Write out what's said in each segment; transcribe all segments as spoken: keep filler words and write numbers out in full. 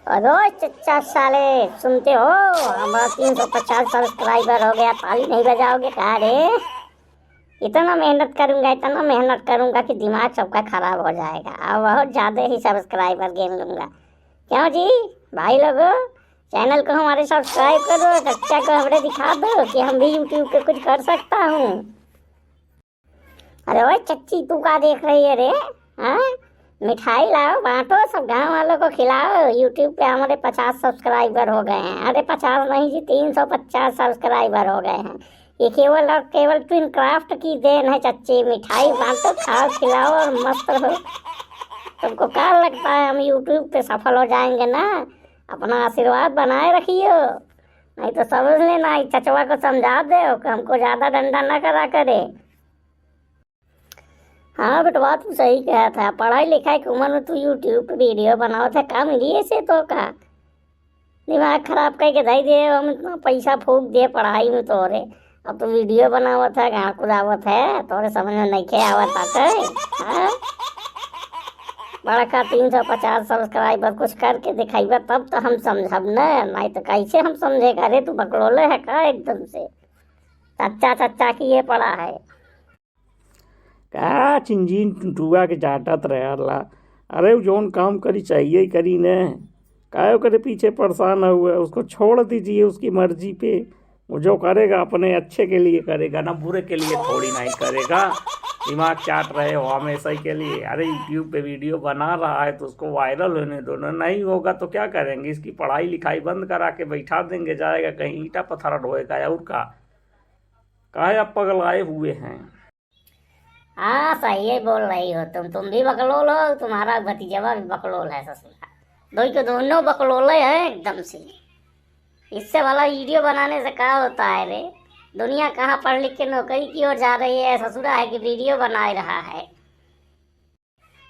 अरे चच्चा साले, सुनते हो, हमारा तीन सौ पचास सब्सक्राइबर हो गया, ताली नहीं बजाओगे का रे? इतना मेहनत करूंगा, इतना मेहनत करूंगा कि दिमाग सबका खराब हो जाएगा। अब बहुत ज्यादा ही सब्सक्राइबर गेन लूंगा। क्यों जी भाई लोगो, चैनल को हमारे सब्सक्राइब करो, चच्चा को हमरे दिखा दो कि हम भी यूट्यूब पे कुछ कर सकता हूँ। अरे ओए चच्ची, तू का देख रही है रे? हाँ, मिठाई लाओ, बांटो, सब गांव वालों को खिलाओ। यूट्यूब पे हमारे पचास सब्सक्राइबर हो गए हैं। अरे पचास नहीं जी, तीन सौ पचास सब्सक्राइबर हो गए हैं। ये केवल और केवल ट्विन क्राफ्ट की देन है चच्ची। मिठाई बांटो, खाओ, खिलाओ और मस्त रहो। तुमको क्या लगता है हम यूट्यूब पे सफल हो जाएंगे ना? अपना आशीर्वाद बनाए रखियो, नहीं तो समझ लेना, इस चचवा को समझा दे कि हमको ज्यादा डंडा ना करा करे। हाँ बेटवा, तू सही कहत है, पढ़ाई लिखाई के उम्र में तू यूट्यूब पे वीडियो बनावत है, का मिली ऐसे तो का? दिमाग खराब करके धई दे, हम इतना पैसा फूंक दिए पढ़ाई में तोरे, अब तू वीडियो बनावत है, गाना कुदावत है, तोरे समझ में नइखे आवत बाटे, हाँ? बड़का तीन सौ पचास सब्सक्राइबर कुछ करके दिखाइबा तब तो हम समझब न, नहीं तो कैसे हम समझेगा रे, तू बकलोले है का एकदम से? चच्चा चच्चा किए पड़ा है। का चिंजिन टुआ के चाटत रहेला? अरे उ जौन काम करी चाहिए ही करी ने, काहे ओकरे पीछे परेशान हुए? उसको छोड़ दीजिए उसकी मर्जी पे, वो जो करेगा अपने अच्छे के लिए करेगा ना, बुरे के लिए थोड़ी नहीं करेगा। दिमाग चाट रहे हो हमेशा ही के लिए। अरे यूट्यूब पे वीडियो बना रहा है तो उसको वायरल होने दो ना, नहीं होगा तो क्या करेंगे? इसकी पढ़ाई लिखाई बंद करा के बैठा देंगे, जाएगा कहीं ईंटा पत्थर ढोएगा और का। काहे आप पगलाए हुए हैं? हाँ, सही है बोल रही हो तुम, तुम भी बकलोल हो, तुम्हारा भतीजवा भी बकलोल है ससुरा। दोई के दोनों बकलोले हैं एकदम से। इससे वाला वीडियो बनाने से क्या होता है रे? दुनिया कहाँ पढ़ लिख के नौकरी की ओर जा रही है, ससुरा है कि वीडियो बनाए रहा है।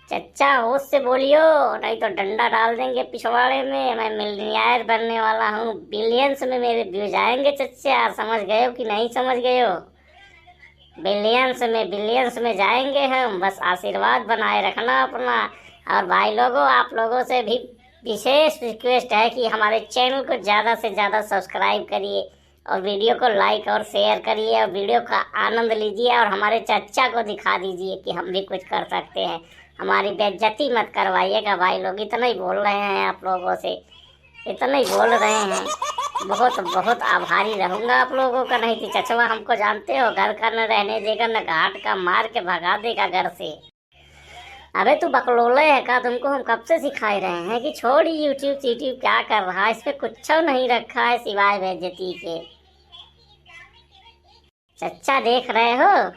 चच्चा होश से बोलियो, नहीं तो डंडा डाल देंगे पिछवाड़े में। मैं मिलियनेयर बनने वाला हूँ, बिलियंस में मेरे व्यूज आएंगे चच्चा, समझ गए हो कि नहीं समझ गए हो? बिलियंस में, बिलियंस में जाएंगे हम, बस आशीर्वाद बनाए रखना अपना। और भाई लोगों, आप लोगों से भी विशेष रिक्वेस्ट है कि हमारे चैनल को ज़्यादा से ज़्यादा सब्सक्राइब करिए और वीडियो को लाइक और शेयर करिए और वीडियो का आनंद लीजिए और हमारे चच्चा को दिखा दीजिए कि हम भी कुछ कर सकते हैं। हमारी बेइज्जती मत करवाइएगा भाई लोग, इतना ही बोल रहे हैं आप लोगों से, इतना ही बोल रहे हैं। बहुत बहुत आभारी रहूँगा आप लोगों का, नहीं तो चचवा हमको जानते हो, घर का न रहने देगा न घाट का, मार के भगा देगा घर से। अबे तू बकलोले है का? तुमको हम कब से सिखाए रहे हैं कि छोड़ यूट्यूब सीट्यूब, क्या कर रहा है, इस पे कुछ नहीं रखा है सिवाय बेइज्जती के। चच्चा देख रहे हो,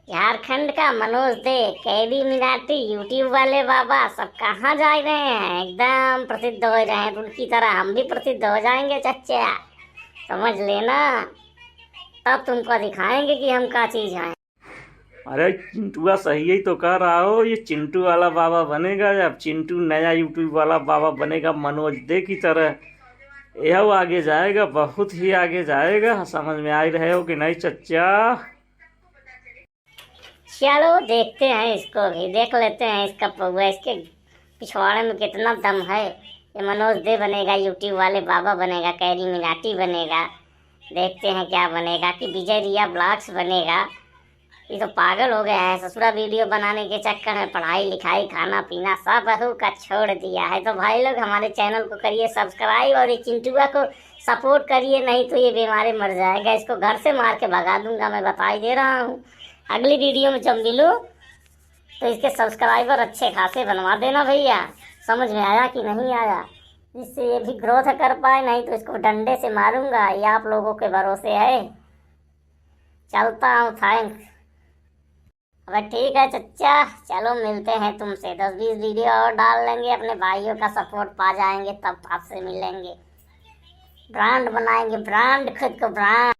झारखंड का मनोज दे, केडी मिनाटी, यूट्यूब वाले बाबा सब कहाँ जा रहे हैं, एकदम प्रसिद्ध हो रहे हैं। उनकी तरह हम भी प्रसिद्ध हो जाएंगे चच्चा, समझ लेना, तब तुमको दिखाएंगे कि हम क्या चीज़ हैं। अरे चिंटुआ सही ही तो कह रहा हो, ये चिंटू वाला बाबा बनेगा। अब चिंटू नया यूट्यूब वाला बाबा बनेगा, मनोज दे की तरह। यह आगे जाएगा, बहुत ही आगे जाएगा। समझ में आ ही रहे हो कि नहीं चच्चा? चलो देखते हैं इसको भी, देख लेते हैं इसका पौवा, इसके पिछवाड़े में कितना दम है। ये मनोज दे बनेगा, यूट्यूब वाले बाबा बनेगा, कैरी मिनाटी बनेगा, देखते हैं क्या बनेगा, कि विजय रिया ब्लॉग्स बनेगा। ये तो पागल हो गया है ससुरा, वीडियो बनाने के चक्कर में पढ़ाई लिखाई खाना पीना सब बहू का छोड़ दिया है। तो भाई लोग हमारे चैनल को करिए सब्सक्राइब और ये चिंटुआ को सपोर्ट करिए, नहीं तो ये बीमारी मर जाएगा, इसको घर से मार के भगा दूंगा, मैं बता ही दे रहा हूँ। अगली वीडियो में जब मिलूँ तो इसके सब्सक्राइबर अच्छे खासे बनवा देना भैया, समझ में आया कि नहीं आया, जिससे ये भी ग्रोथ कर पाए, नहीं तो इसको डंडे से मारूंगा, ये आप लोगों के भरोसे है। चलता हूँ, थैंक्स। अबे ठीक है चच्चा, चलो मिलते हैं तुमसे, दस बीस वीडियो और डाल लेंगे, अपने भाइयों का सपोर्ट पा जाएंगे, तब आपसे मिलेंगे। ब्रांड बनाएंगे, ब्रांड, खुद को ब्रांड।